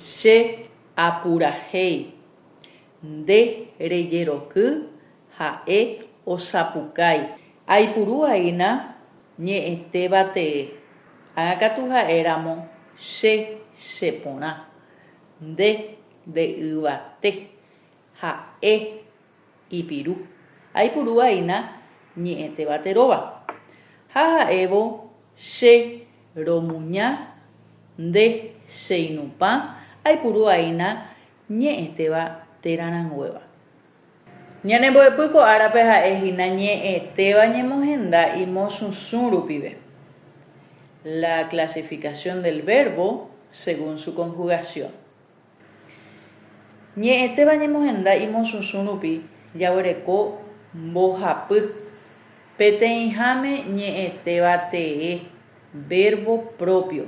Che apurahéi, nde rejeroky, ha'e osapukái. Aipuru aína ñe'ẽtéva tee, ág̃a katu ha'éramo che cheporã, nde nde yvate, ha'e ipiru. Aipuru aína ñe'ẽtéva teróva. Ha ha'évo che romuña, nde cheinupã, aipuru aína ñe'ẽtéva térarãnguéva. Ñane mbo'epy ko árape ha'e hína ñe'ẽtéva ñemohenda imosusũ rupive. La clasificación del verbo según su conjugación. Ñe'ẽtéva ñemohenda imosusũ rupi jaguereko mbohapy. Peteĩháme ñe'ẽtéva tee, verbo propio.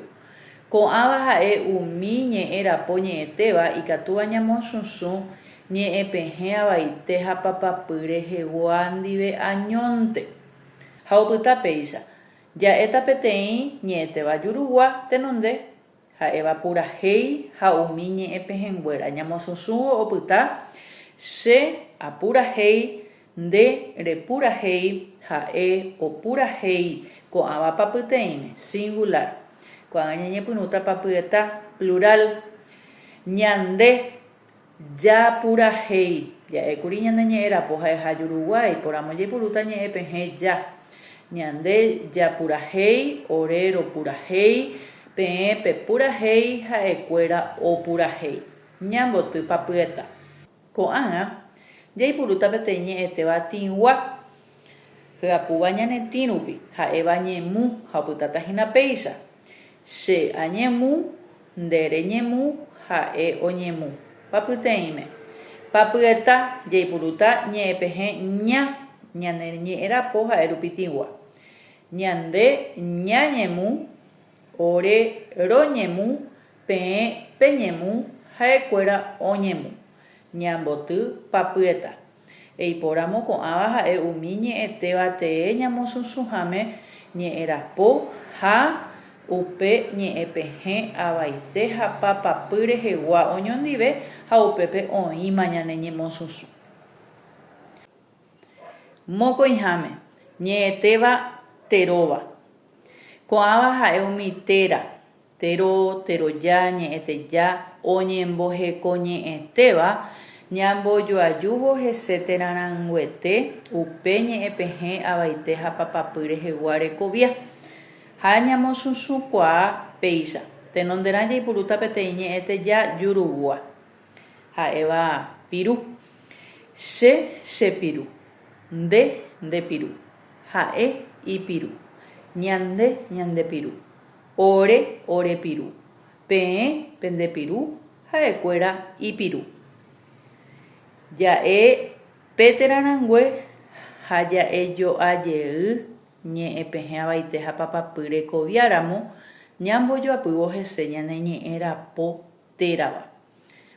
Ko'ãva ha'e umi ñe'ẽ rapo ñe'ẽtéva ikatúva ñamosusũ ñe'ẽpehẽ avaite ha papapy rehegua ndive añónte. Ha opyta péicha, ja'éta peteĩ ñe'ẽtéva jurugua tenonde Ha'éva purahéi ha umi ñe'ẽpehẽnguéra ñamosusũvo opyta, Che apurahéi, nde repurahéi, ha'e opurahéi, ko'ãva papyteĩme, singular. Ko'ág̃a ñañepyrũta papyeta, plural. Ñande Japurahéi. Ja'ékuri ñane ñe'ẽ rapo ha'eha jurugua, iporãmo jaipurúta ñe'ẽ pehẽ ja. Ñande japurahéi, ore ropurahéi, peẽ pepurahéi, ha'ekuéra opurahéi. Ñamboty papyeta. Ko'ág̃a, jaipurúta peteĩ ñe'ẽtéva tĩgua, hyapúva ñane tĩ rupi, ha'éva ñemu ha opytáta hína péicha. Che añemu, nde reñemu, ha'e oñemu. Papyteĩme. Papyeta, jaipurúta ñe'ẽpehẽ ña, ñane ñe'ẽ rapo ha'e rupi tĩgua. Ñande ñañemu, ore roñemu, peẽ peñemu, ha'ekuéra oñemu. Ñamboty papyeta. Eipóramo ko'ãva ha'e umi ñe'ẽtéva tee ñamosusũháme ñe'ẽrapo ha upe ñe'ẽpehẽ avaite ha papapy rehegua oñondive ha upépe oĩma ñane ñemosusũ. Mokõiháme, ñe'ẽtéva teróva. Ko'ãva ha'e umi téra, Tero, teroja, ñe'ẽteja, oñembohekoñe'ẽtéva, ñambojoajúvo hese térãrãnguete upe ñe'ẽpehẽ avaite ha papapy rehegua rekovia. Ha ñamosusũkuaa péicha, tenonderã jaipurúta peteĩ ñe'ẽteja jurugua, ha'éva piru. Che, che piru. Nde, nde piru. Ha'e, ipiru. Ñande, ñande piru. Ore, ore piru. Peẽ, pende piru, ha'ekuéra ipiru. Ja'e pe térãrangue ha ja'e jo'a jey ñe'ẽpehẽ avaite ha papapy rekoviáramo ñambojoapývo hese ñane ñe'ẽ rapo térava.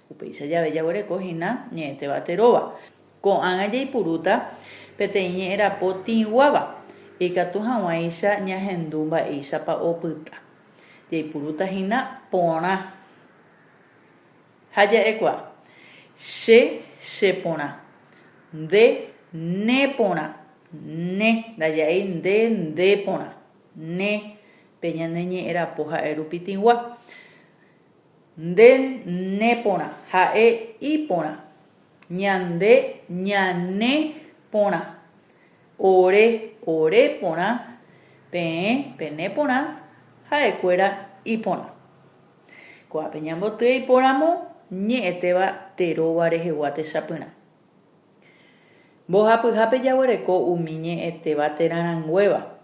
Upéicha jave jaguereko hína ñe'ẽtéva teróva. Ko'ág̃a jaipurúta peteĩ ñe'ẽ rapo tĩguáva, ikatu hag̃uáicha ñahendu mba'éichapa opyta. Jaipurúta hína porã. Ha ja'ekuaa, Che cheporã. Nde neporã. Ne, ndaja'éi nde ndeporã. Ne, pe ñane ñe'ẽ rapo ha'e rupi tĩgua. Nde ne porã, ha'e iporã. Ñande ñane porã. Ore ore porã, peẽ pene porã, ha'ekuéra iporã. Ko'ápe ñamboty eiporamo ñe'ẽtéva teróva rehegua techapyrã. Mbohapyhápe jaguereko umi ñe'ẽtéva térãrãnguéva.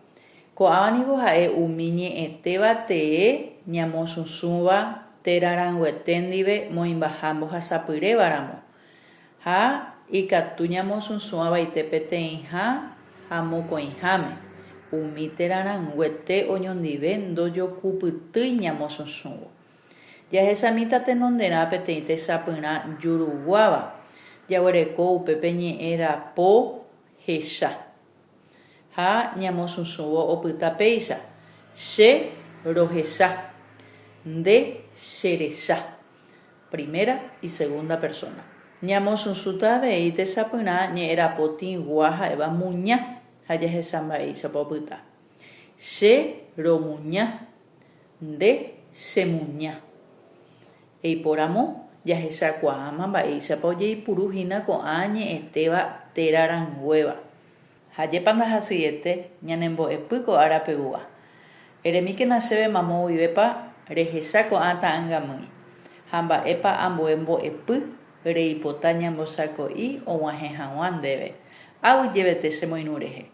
Ko'ãva niko ha'e umi ñe'ẽtéva tee ñamosusũva térãrãnguete ndive moĩmbaha mbohasapyréva ramo, ha ikatu ñamosusũ avaite peteĩha ha mokõiháme, umi térãrãnguete oñondive ndojokupytýi ñamosusũvo. Jahechamíta tenonderã peteĩ techapyrã juruguáva, jaguereko upépe ñe'ẽ rapo hecha. Ha ñamosusũvo opyta péicha, Che rohecha, nde cherecha. Primera y segunda persona. Ñamosusũta avei techapyrã ñe'ẽrapo tĩgua ha'éva muña ha jahecha mba'éichapa opyta. Che romuña. Nde chemuña. Eiporamo jahechakuaáma mba'éichapa ojeipuru hína ko'ã ñe'ẽtéva téra rãnguéva. Ha ajépa ndahasyiete ñanembo'epy ko ára pegua. Eremíkena chéve mamo guivépa rehecha ko'ã ta'angamýi, ha mba'épa ambue mbo'epy reipota ñambosako'i og̃uahẽ hag̃ua ndéve. Aguyjevete che moirũ rehe.